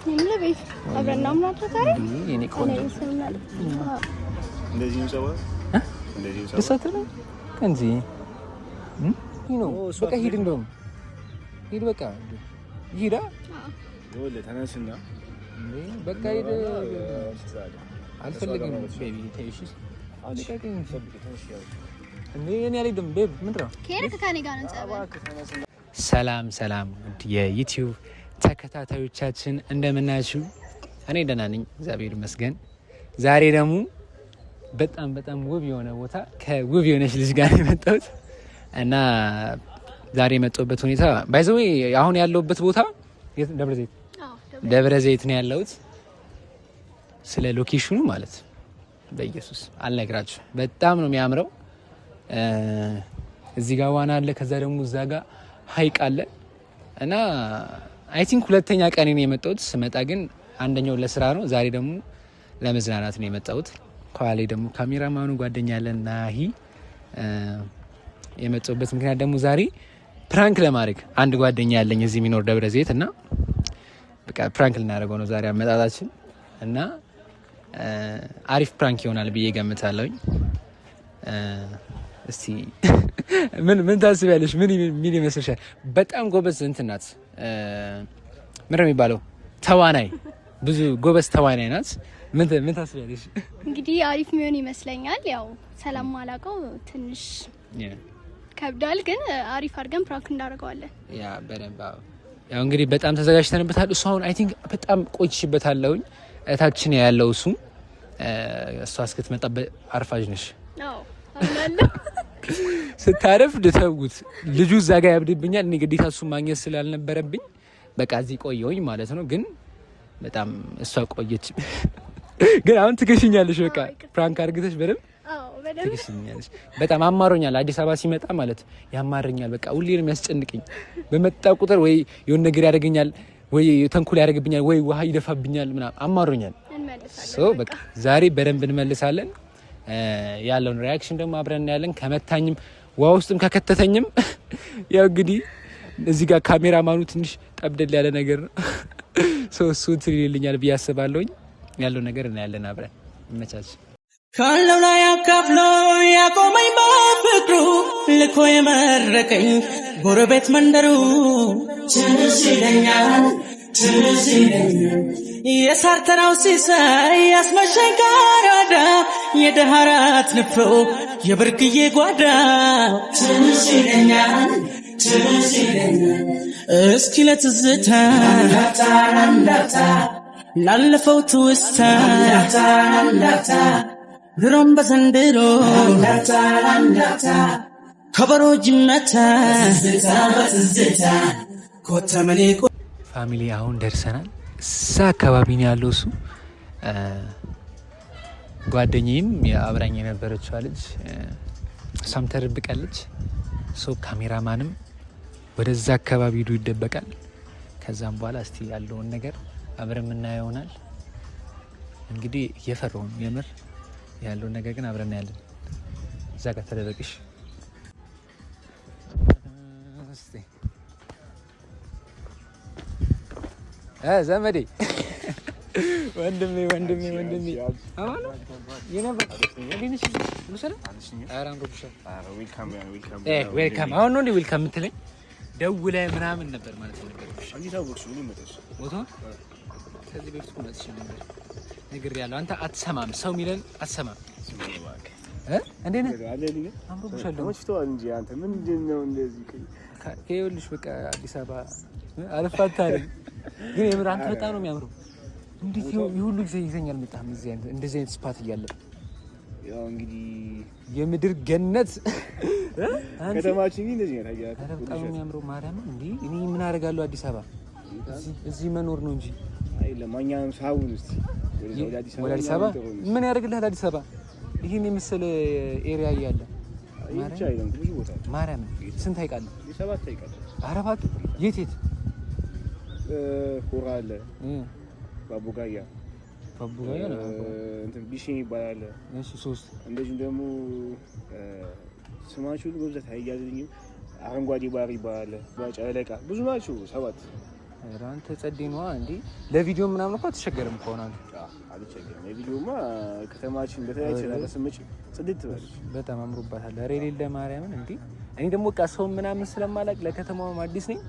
የምልህ ቤት አብረን እናምናለን ዛሬ። የኔ ቆንጆ። እንደዚህ ነው። እንደዚህ ደስ አትልም እንጂ ነው። በቃ ሂድ፣ እንደውም ሂድ፣ በቃ ሂዳ። ተነስና በቃ ሂድ። አልፈልግም baby፣ ተይሽ። እንዴ እኔ አልሄድም babe፣ ምንድን ነው? ከሄድክ ከእኔ ጋር ነው ጸበል። ሰላም ሰላም፣ ውድ የ YouTube ተከታታዮቻችን እንደምናችሁ? እኔ ደህና ነኝ፣ እግዚአብሔር ይመስገን። ዛሬ ደግሞ በጣም በጣም ውብ የሆነ ቦታ ከውብ የሆነች ልጅ ጋር የመጣሁት እና ዛሬ የመጣሁበት ሁኔታ፣ by the way፣ አሁን ያለሁበት ቦታ ደብረ ዘይት፣ ደብረ ዘይት ነው ያለሁት። ስለ location ኑ ማለት በኢየሱስ አልነግራችሁ፣ በጣም ነው የሚያምረው። እዚህ ጋር ዋና አለ፣ ከዛ ደግሞ እዛ ጋር ሀይቅ አለ እና I think ሁለተኛ ቀኔ ነው የመጣሁት። ስመጣ ግን አንደኛው ለስራ ነው፣ ዛሬ ደግሞ ለመዝናናት ነው የመጣሁት። ከኋላ ደግሞ ካሜራማኑ ጓደኛ ያለን ናሂ። የመጣሁበት ምክንያት ደግሞ ዛሬ prank ለማድረግ፣ አንድ ጓደኛ ያለኝ እዚህ የሚኖር ደብረ ዘይት እና በቃ prank ልናደርገው ነው ዛሬ አመጣጣችን እና አሪፍ prank ይሆናል ብዬ ገምታለሁኝ። እስቲ ምን ምን ታስቢያለሽ? ምን ምን ይመስልሻል? በጣም ጎበዝ እንትን ናት። ምን ነው የሚባለው? ተዋናይ፣ ብዙ ጎበዝ ተዋናይ ናት። ምን ምን ታስቢያለሽ? እንግዲህ አሪፍ የሚሆን ይመስለኛል። ያው ሰላም ማላውቀው ትንሽ ከብዳል፣ ግን አሪፍ አድርገን prank እናደርገዋለን። Yeah፣ በደንብ። ያው እንግዲህ በጣም ተዘጋጅተንበታል። እሱ አሁን I think በጣም ቆይቼበታለሁኝ። እታችን ያለው እሱ፣ እሷ እስክትመጣ አርፋጅ ነሽ። አዎ፣ አምናለሁ። ስታረፍድ ተውት፣ ልጁ እዛ ጋር ያብድብኛል። እኔ ግዴታ እሱ ማግኘት ስላልነበረብኝ በቃ እዚህ ቆየሁኝ ማለት ነው። ግን በጣም እሷ ቆየች። ግን አሁን ትክሽኛለሽ። በቃ prank አርግተሽ በደንብ ትክሽኛለሽ። በጣም አማሮኛል። አዲስ አበባ ሲመጣ ማለት ያማረኛል። በቃ ሁሌ ነው የሚያስጨንቀኝ። በመጣ ቁጥር ወይ የሆነ ነገር ያደርገኛል፣ ወይ ተንኮል ያደርግብኛል፣ ወይ ውሃ ይደፋብኛል ምናምን፣ አማሮኛል። So በቃ ዛሬ በደንብ እንመልሳለን። ያለውን reaction ደግሞ አብረን እናያለን። ከመታኝም ውሃ ውስጥም ከከተተኝም ያው እንግዲህ እዚህ ጋር ካሜራማኑ ትንሽ ጠብደል ያለ ነገር ነው። So እሱ እንትን ይልልኛል ብዬ አስባለሁኝ። ያለው ነገር እናያለን አብረን። ይመቻች። ካለው ላይ አካፍሎ ያቆመኝ፣ በፍቅሩ ልኮ የመረቀኝ ጎረቤት መንደሩ ትዝ ይለኛል፣ ትዝ ይለኛል። የሳር ተራው ሲሳይ ያስመሸኝ ካራዳ፣ የደሃራት ንፍሮ የብርቅዬ ጓዳ ትዝ ይለኛል፣ ትዝ ይለኛል። እስኪ ለትዝታ ላለፈው ትውስታ ድሮም በዘንድሮ ከበሮ ጅመታ ኮተመኔ። Family፣ አሁን ደርሰናል። እዛ አካባቢ ነው ያለው እሱ። ጓደኛዬም አብራኝ የነበረችዋ ልጅ እሷም ተደብቃለች። So cameraman ም ወደዛ አካባቢ ሄዶ ይደበቃል። ከዛም በኋላ እስቲ ያለውን ነገር አብረን የምናየው ይሆናል። እንግዲህ እየፈራሁ ነው የምር። ያለውን ነገር ግን አብረን እናያለን። እዛ ጋር ተደበቅሽ። እስቲ ዘመዴ፣ ወንድሜ፣ ወንድሜ፣ ወንድሜ፣ አማን ነው? እንዴት ነሽ? ሁሉ ሰላም? ኧረ አምሮብሻል። Welcome። አሁን ነው እንዴ welcome የምትለኝ? ደውለህ ምናምን ነበር ማለት የነበረብሽ። ቦታውን ከዚህ በፊት እኮ መጥቼ ነበር፣ ነግሬሃለሁ። አንተ አትሰማም፣ ሰው የሚለን አትሰማም። እንዴት ነህ? አምሮብሻል ደግሞ። እንጂ አንተ ምንድን ነው እንደዚህ? ይኸውልሽ በቃ አዲስ አበባ አልፋታለኝ፣ ግን የምር አንተ በጣም ነው የሚያምረው። እንዴት የሁሉ ጊዜ ይዘኝ አልመጣህም? እዚህ አይነት እንደዚህ አይነት spot እያለ። ያው እንግዲህ የምድር ገነት። ከተማችን ግን እንደዚህ ነው። ኧረ በጣም ነው የሚያምረው። ማርያምን፣ እንዴ እኔ ምን አደርጋለሁ አዲስ አበባ? እዚህ መኖር ነው እንጂ። አይ ለማንኛውም ሳውን እስቲ ወደ አዲስ አበባ ምን ያደርግልሃል? አዲስ አበባ ይህን የመሰለ area እያለ። ማርያምን፣ ስንት ሀይቅ አለ? ሰባት ሀይቅ አለ። ኧረ እባክህ፣ የት የት? ሆራ አለ፣ ባቦጋያ። ባቦጋያ ነው። እንትን ቢሽን ይባላል። እሺ፣ ሶስት። እንደዚሁም ደግሞ ስማቸው በብዛት አይያዝልኝም። አረንጓዴ ባህር ይባላል፣ ጨለቃ፣ ብዙ ናቸው። ሰባት። ኧረ አንተ ጸዴ ነዋ እንዴ! ለቪዲዮ ምናምን እኮ አትቸገርም እኮ አንተ። አልቸገርም። ለቪዲዮማ ከተማችን በተለያየ ስመጪ ጽድት ትበለች። በጣም አምሮባታል። ኧረ የሌለ ማርያምን እንዴ! እኔ ደግሞ በቃ ሰው ምናምን ስለማላውቅ ለከተማውም አዲስ ነኝ።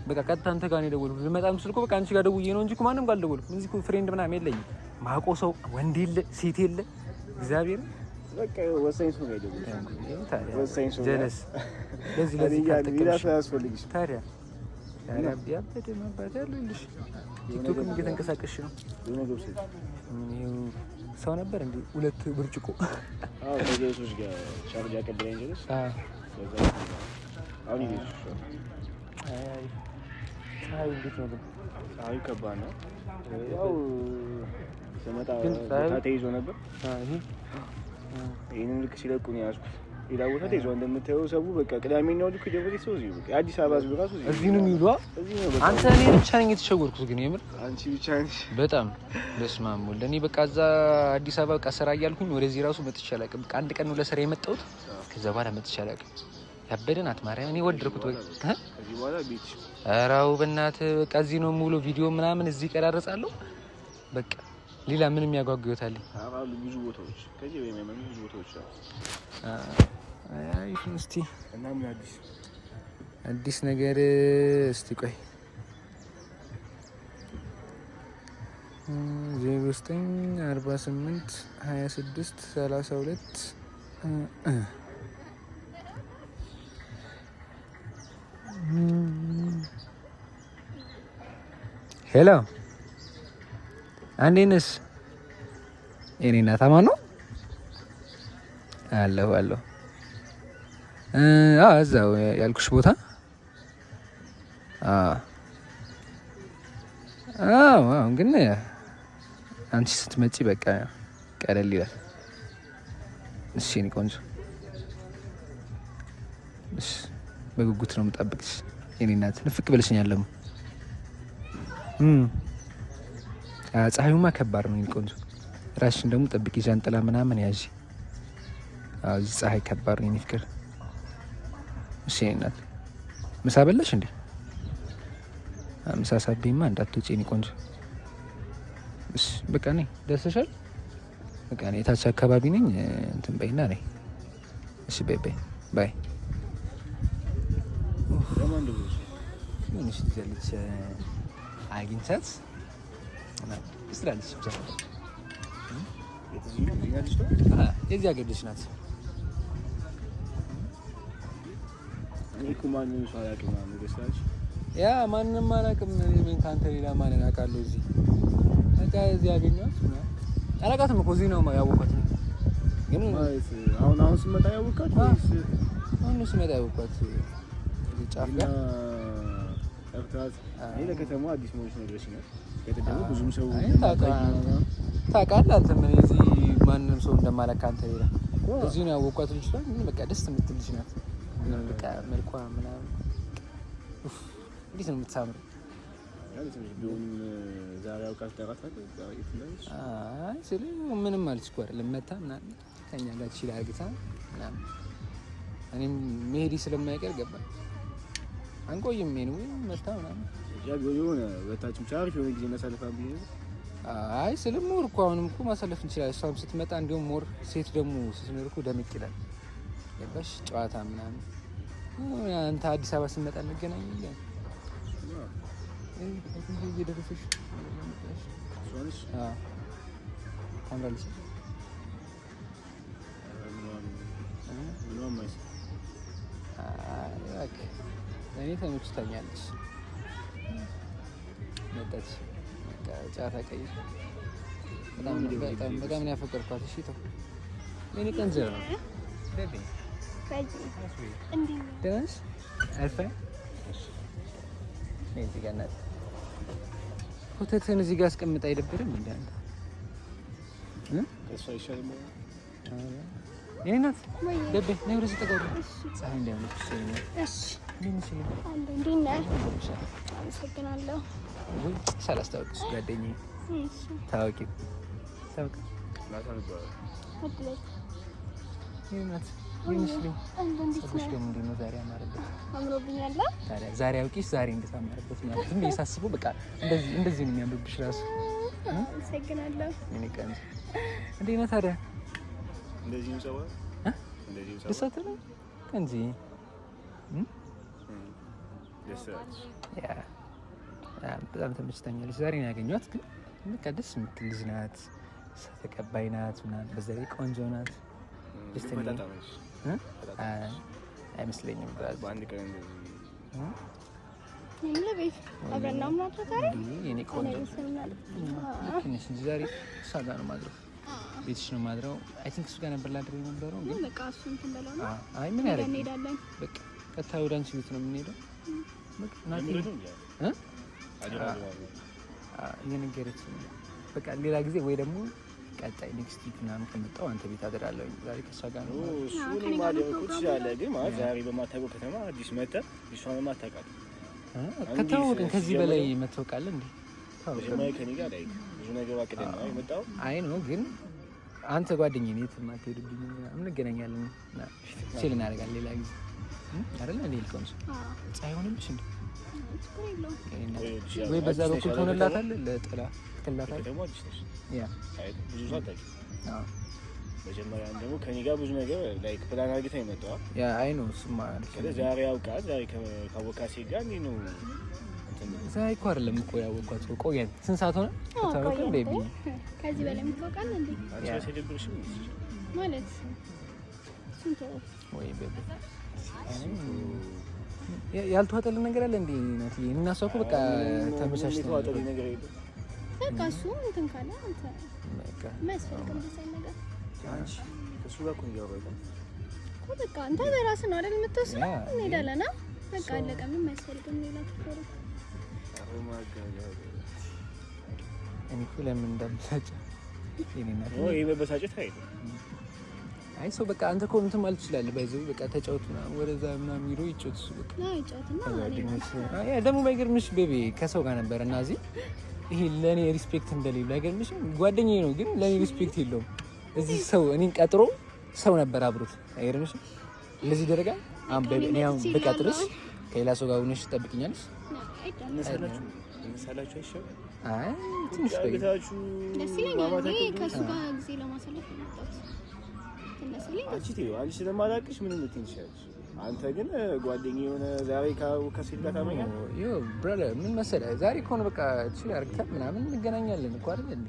በቃ ቀጥታ አንተ ጋር ነው የደወልኩት። ልመጣም ስል እኮ በቃ አንቺ ጋር ደውዬ ነው እንጂ እኮ ማንም ጋር አልደወልኩም። እዚህ እኮ friend ምናምን የለኝም። ማቆ ሰው ወንድ የለ ሴት የለ። እግዚአብሔር በቃ ወሳኝ ሰው ነው የደወልኩት። ወሳኝ ሰው ጀለስ ለዚህ ለዚህ ካልተቀምሽ አያስፈልግሽም። ታዲያ ያበደ መባት ያለልሽ ቲክቶክም እየተንቀሳቀስሽ ነው። ሰው ነበር እንዴ? ሁለት ብርጭቆ አዎ፣ ከጀለሶች ጋር ቻርጅ አቀብለኝ ጀለስ። አሁን ፀሐዩ እንዴት ነው ግን? ፀሐዩ ከባድ ነው። ያው ስመጣ ቦታ ተይዞ ነበር። ይህንን ልክ ሲለቁ ነው የያዝኩት። ሌላ ቦታ ተይዞ እንደምታየው ሰው በቃ ቅዳሜና እሑድ እኮ የደብረ ሰው እዚሁ በቃ የአዲስ አበባ ሕዝብ እራሱ እዚህ ነው የሚውለው። አንተ እኔ ብቻ ነኝ የተሸወርኩት ግን የምር አንቺ ብቻ ነሽ። በጣም በስመ አብ ወልድ። እኔ በቃ እዛ አዲስ አበባ በቃ ስራ እያልኩኝ ወደዚህ ራሱ መጥቼ አላውቅም። በቃ አንድ ቀን ነው ለስራ የመጣሁት። ከዛ በኋላ መጥቼ አላውቅም። ያበደ ናት ማርያም። እኔ ወደድኩት። በቃ ከዚህ በኋላ ቤት ኧረ አዎ በእናትህ በቃ እዚህ ነው የምውለው። ቪዲዮ ምናምን እዚህ ቀራረጻለሁ። በቃ ሌላ ምንም ያጓጓታል? አሉ ብዙ ቦታዎች ከዚህ በሚያመኑ ብዙ ቦታዎች አሉ። አይ እስቲ እና ምን አዲስ አዲስ ነገር እስቲ ቆይ 09 48 26 32 Hello እንዴት ነሽ? የኔ እናት አማን ነው አለሁ አለሁ። አዎ እዛው ያልኩሽ ቦታ። አዎ አዎ። ግን አንቺ ስትመጪ በቃ ቀለል ይላል። እሺ የኔ ቆንጆ፣ እሺ በጉጉት ነው የምጠብቅሽ የኔ እናት። ንፍቅ ብለሽኛል ደግሞ። ፀሐዩማ ከባድ ነው የኔ ቆንጆ። ራስሽን ደግሞ ጠብቂ፣ ዣንጥላ ምናምን ያዢ። እዚህ ፀሐይ ከባድ ነው የኔ ፍቅር። እሺ የኔ እናት፣ ምሳ በላሽ እንዴ? ምሳ ሳትበይማ እንዳትወጪ የኔ ቆንጆ። እሺ በቃ ነይ። ደርሰሻል? በቃ እኔ ታች አካባቢ ነኝ። እንትን በይና ነይ። እሺ በይ በይ bye። ትንሽ ልጅ አለች አግኝቻት ስላለች ብቻ የዚህ ሀገር ልጅ ናት። ያ ማንንም አላውቅም። ምን ከአንተ ሌላ ማንን አውቃለሁ? እዚህ በቃ እዚህ ያገኘኋት አላውቃትም እኮ እዚህ ነው ያወኳት። ግን አሁን አሁን ስመጣ ያወቃት ወይስ አሁን ስመጣ ያወኳት? እዚህ ጫፍ ጋር ጠርታት። እኔ ለከተማዋ አዲስ መሆንሽ ነግረሽኛል። ደግሞ ብዙም ሰው ታውቃለህ አንተም እኔ እዚህ ማንንም ሰው እንደማላውቅ ከአንተ ሌላ እዚህ ነው ያወኳት። ልጅቷ ግን በቃ ደስ የምትል ልጅ ናት። በቃ መልኳ ምናምን እንዴት ነው የምታምረው። አይ ስለ ምንም አለች እኮ አይደለም መታ ምናምን ከእኛ ጋር chill አርግታ ምናምን እኔም መሄዴ ስለማይቀር ገባ አንቆይም። ወይ መታ ምናምን የሆነ በታችም አሪፍ የሆነ ጊዜ እናሳልፋለን ብዬ ነው። አይ ስለ more እኮ አሁንም እኮ ማሳለፍ እንችላለን። እሷም ስትመጣ እንዲሁም more ሴት ደግሞ ስትኖር እኮ ደምቅ ይላል። ገባሽ? ጨዋታ ምናምን አንተ አዲስ አበባ ስትመጣ እንገናኛለን። እየደረሰሽ ታምራለች። እኔ ተመችታኛለች። መጣች ጨዋታ ቀይር። በጣም ነው ያፈቀርኳት። እሺ ተው የእኔ ቀንዘብ ነው። ደህና ነሽ? እዚህ ጋር እናት ኮተትህን እዚህ ጋር አስቀምጥ። አይደብርም እንደ አንተ የእኔ እናት ደቤ ነይ ወደዚህ ጠጋ በይ። ፀሐይ እንዳይሆንብሽ። እንዴት ነህ? አመሰግናለሁ። ወይ ሳላስታውቅሽ ጓደኛዬ ታዋቂ ታዋቂ ይመስልኝ። ፀጉርሽ ደግሞ እንዴት ነው ዛሬ አማረበት? አምሮብኛል። ታዲያ ዛሬ አውቂሽ ዛሬ እንዴት አማረበት ማለት ዝም ብዬ ሳስበው በቃ እንደዚህ እንደዚህ ነው የሚያምርብሽ ራሱ። አመሰግናለሁ። የእኔ ቆንጆ እንዴት ነህ ታዲያ? እንደዚህ ነው ፀጉር እንደዚህ ነው ደስ አትልም እንጂ ደስ አለች። Yeah በጣም ተመችታኛለች። ዛሬ ነው ያገኘኋት፣ ግን በቃ ደስ የምትል ልጅ ናት። ተቀባይ ናት ምናምን፣ በዛ ላይ ቆንጆ ናት። ደስተኛ አይመስለኝም። በአንድ ቀን እንደዚህ የእኔ ቆንጆ ልክ ነሽ እንጂ ዛሬ እሷ ጋር ነው ማድረው፣ ቤትሽ ነው ማድረው። I think እሱ ጋር ነበር ላድረው የነበረው፣ ግን በቃ እሱ እንትን በለው ነው። አይ ምን ያደርግ በቃ ቀጥታ ወደ አንቺ ቤት ነው የምንሄደው። በቃ ናቲ እየነገረች በቃ ሌላ ጊዜ ወይ ደግሞ ቀጣይ next week ምናምን ከመጣሁ አንተ ቤት አድራለሁ። ዛሬ ከእሷ ጋር ነው። እሱን ማደር እኮ ትችላለህ፣ ግን ማለት ዛሬ በማታውቀው ከተማ አዲስ መተህ እሷን ማታውቃት ከተዋወቅን ከዚህ በላይ መታወቅ አለ እንዴ? መጀመሪያ ከእኔ ጋር like ብዙ ነገር አቅደን ነው የመጣው። አይ ነው ግን አንተ ጓደኛዬ ነህ፣ የትም አትሄድብኝም፣ ምናምን እንገናኛለን፣ chill እናደርጋለን ሌላ ጊዜ አይደለ እንዴ? ልቆምስ ፀሐይ ሆነብሽ እንዴ? ወይ በዛ በኩል ትሆንላታለህ፣ ለጥላ ትላታለህ። ደግሞ አዲስ ነሽ፣ ብዙ ሰው አታውቂም። መጀመሪያ ደግሞ ከእኔ ጋር ብዙ ነገር like plan አድርገህ የመጣው። Yeah አይ ነው እሱማ። ዛሬ አውቃት ዛሬ ካወቃት ሴት ጋር እንዴት ነው? ዛሬ እኮ አይደለም እኮ ያወኳት እኮ ቆየን። ስንት ሰዓት ሆነ ከተዋወቅን? Baby ከዚህ በላይ የምታውቃለህ እንዴ? ማለት እሱን ተወው ወይ baby ያልተዋጠልን ነገር አለ እንዴ? ናትዬ እና እሷ እኮ በቃ ተመቻችተን በቃ እሱ እንትን ካለ አንተ የማያስፈልግም እንደዚያ ነገር ከእሱ ጋር እኮ እያወራሁ እኮ በቃ አንተ በራስህ ነው አይደል የምትወስነው? እንሄዳለን። በቃ አለቀ። ምንም አያስፈልግም ሌላ ትኮረ እኔ እኮ ለምን እንዳበሳጨ ይሄ መበሳጨት አይደለም። አይ ሰው በቃ አንተ እኮ እንትን ማለት ትችላለህ። ባይዘው በቃ ተጫወት ምናምን ወደዛ ምናምን ሂዶ ይጫወት እሱ በቃ ያ ደግሞ ባይገርምሽ baby ከሰው ጋር ነበር እና እዚህ ይሄ ለእኔ respect እንደሌለው አይገርምሽም? ጓደኛዬ ነው ግን ለእኔ respect የለውም። እዚህ ሰው እኔን ቀጥሮ ሰው ነበር አብሮት አይገርምሽም? እንደዚህ ይደረጋል። አሁን baby እኔ አሁን ብቀጥርሽ ከሌላ ሰው ጋር ሆነሽ ትጠብቂኛለሽ? አይ ትንሽ ቆይ ደስ ይለኛል። እኔ ከእሱ ጋር ጊዜ ለማሳለፍ ነው የመጣሁት። አንቺ ስለማላውቅሽ ምንም ልትይኝ ትችያለሽ። አንተ ግን ጓደኛዬ የሆነ ዛሬ ከሴት ጋር ታመኛለህ። Yo brother ምን መሰለህ፣ ዛሬ ከሆነ በቃ chill አድርገን ምናምን እንገናኛለን እኮ አይደል እንዴ?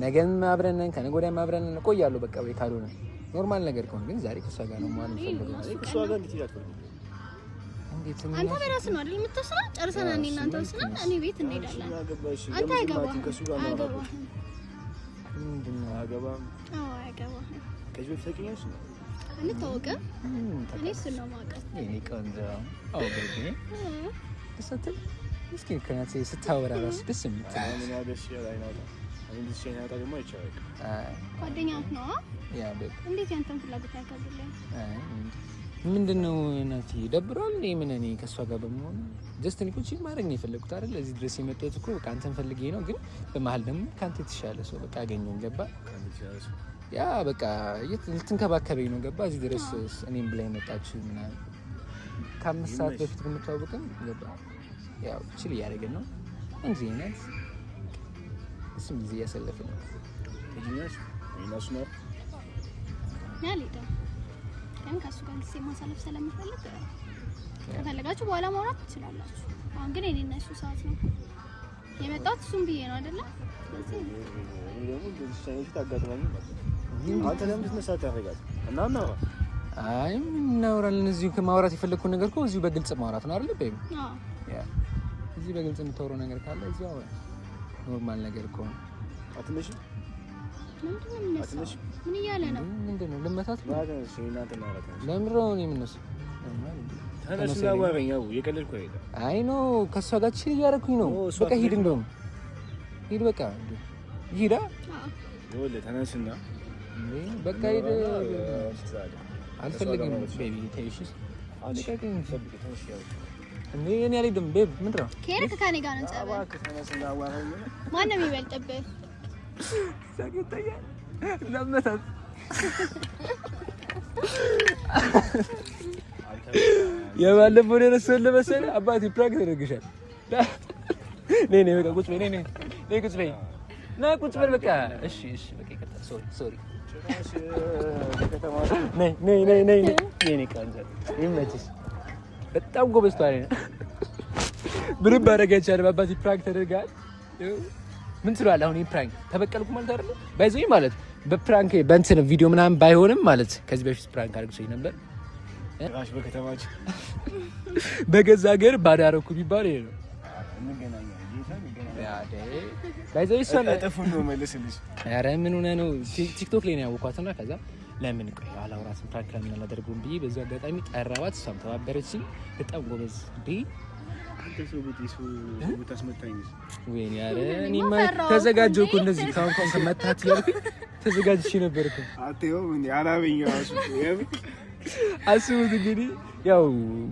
ነገም አብረን ነን፣ ከነገ ወዲያም አብረን ነን። እቆያለሁ በቃ ወይ ካልሆነ normal ነገር ከሆነ ግን ዛሬ ከእሷ ጋር ነው ማለት የምፈልገው። ከእሷ ጋር እንዴት ይላል? እንዴት አንተ በራስህ ነው አይደል የምትወስነው? ጨርሰናል። እኔ እናንተ ወስነን እኔ ቤት እንሄዳለን። አንተ አይገባህም። አያገባህም። ምንድን ነው አያገባህም? አዎ አያገባህም። ከዚህ በፊት ታውቂኛለሽ? አንተዋወቅም። እኔ እሱን ነው የማውቀው። የእኔ ቆንጆ አዎ baby ደስ አትልም? እስኪ ከእናትህ ስታወራ እራሱ ደስ የምትል ጓደኛህ ነው። Yeah baby እንዴት ያንተን ፍላጎት ያከብርልኝ? ምንድን ነው እናትዬ ደብሯል እንዴ? ምን እኔ ከእሷ ጋር በመሆን just እኔ እኮ chill ማድረግ ነው የፈለግኩት አይደል? እዚህ ድረስ የመጣሁት እኮ በቃ አንተን ፈልጌ ነው። ግን በመሀል ደግሞ ከአንተ የተሻለ ሰው በቃ አገኘሁኝ። ገባ yeah በቃ ልትንከባከበኝ ነው። ገባ እዚህ ድረስ እኔም ብላ የመጣችው ምናምን ከ5 ሰዓት በፊት ብንተዋወቅም ገባ ያው chill እያደረግን ነው እንጂ ናት እሱም ጊዜ እያሰለፍን ነው። አልሄድም ግን ከእሱ ጋር ጊዜ ማሳለፍ ስለምፈልግ ከፈለጋችሁ በኋላ ማውራት ትችላላችሁ። አሁን ግን የእኔ እና እሱ ሰዓት ነው የመጣሁት እሱም ብዬ ነው አይደለ? ስለዚህ አይ ምን እናወራለን? እዚሁ ከማውራት የፈለግኩት ነገር እኮ እዚሁ በግልጽ ማውራት ነው አይደለ? Baby አዎ፣ Yeah እዚህ በግልጽ የምታወራው ነገር ካለ እዚሁ አውራ። Normal ነገር እኮ ነው። አትነሽም? ምንድን ነው የምነሳው? ምን እያለ ነው? ምንድን ነው ልመታት ነው? ለምንድን ነው እኔ የምነሳው? አይ no ከእሷ ጋር chill እያደረኩኝ ነው። በቃ ሂድ፣ እንደውም ሂድ፣ በቃ ሂዳ፣ ተነስና በቃ ሂድ። አልፈልግም baby ተይሽ፣ ልቀቂኝ እንዴ! እኔ አልሄድም babe። ምንድን ነው ከሄድክ ከእኔ ጋር ነው ጸበል። ማነው የሚበልጥብህ? ለመታት የባለፈውን የረሳሁት መሰለህ አባቴ። Prank ተደርገሻል። ነይ ነይ፣ በቃ ቁጭ በይ። ነይ ነይ ነይ፣ ቁጭ በይ። ና ቁጭ በል በቃ። እሺ እሺ፣ በቃ ይቅርታ። Sorry, sorry። ነይ ነይ ነይ ነይ ነይ የኔ ቆንጆ፣ ይመችሽ። በጣም ጎበዝ ተዋናይ ነህ። ምንም ማድረግ አይቻልም አባቴ። Prank ተደርገሃል። ምን ትለዋለህ አሁን? ይሄ prank ተበቀልኩ ማለት አይደለም። By the way ማለት በ prank በእንትን ቪዲዮ ምናምን ባይሆንም ማለት ከዚህ በፊት prank አድርግሶኝ ነበር። ጭራሽ በከተማችን። በገዛ ሀገር ባዳ አደረኩ ቢባል ይሄ ነው። እንገናኛለን፣ ጌታ እንገናኛለን። By the way እሷን እጥፉን ነው መልስልሽ። ኧረ ምን ሆነህ ነው? ቲክቶክ ላይ ነው ያወኳት እና ከዛ ለምን ቆይ አላውራትም፣ prank ለምን አላደርገውም ብዬ በዚሁ አጋጣሚ ጠራዋት። እሷም ተባበረችኝ። በጣም ጎበዝ እንዴ። አንተ ሰው ቤት ሰው ብታስመታኝ? ወይኔ ኧረ እኔማ ፈራሁ ተዘጋጀሁ እኮ እንዴ። እንደዚህ ካሁን ካሁን ከመታት እያልኩኝ ተዘጋጅቼ ነበር እኮ። አትይውም እንዴ? አላበኝ ራሱ የምር። አስቡት እንግዲህ ያው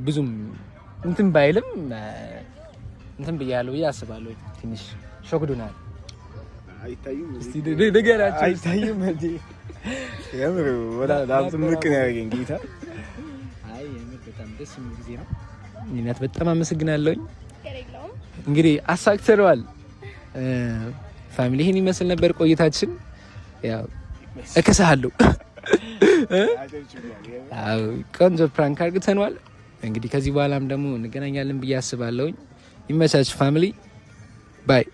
ብዙም እንትን ባይልም እንትን ብያለሁ ብዬ አስባለሁ። ትንሽ shocked ሆናል። አይታይም። እስቲ ንገራቸው። አይታይም እንዴ? የምር ወላ ላምጥምቅ ነው ያደረገኝ ጌታ። አይ የምር በጣም ደስ የሚል ጊዜ ነው። እናት በጣም አመሰግናለሁኝ። ችግር የለውም። እንግዲህ አሳክተነዋል። Family፣ ይሄን ይመስል ነበር ቆይታችን። ያው እክስሃለሁ። አዎ ቆንጆ prank አድርገነዋል። እንግዲህ ከዚህ በኋላም ደግሞ እንገናኛለን ብዬ አስባለሁኝ። ይመቻች family፣ bye።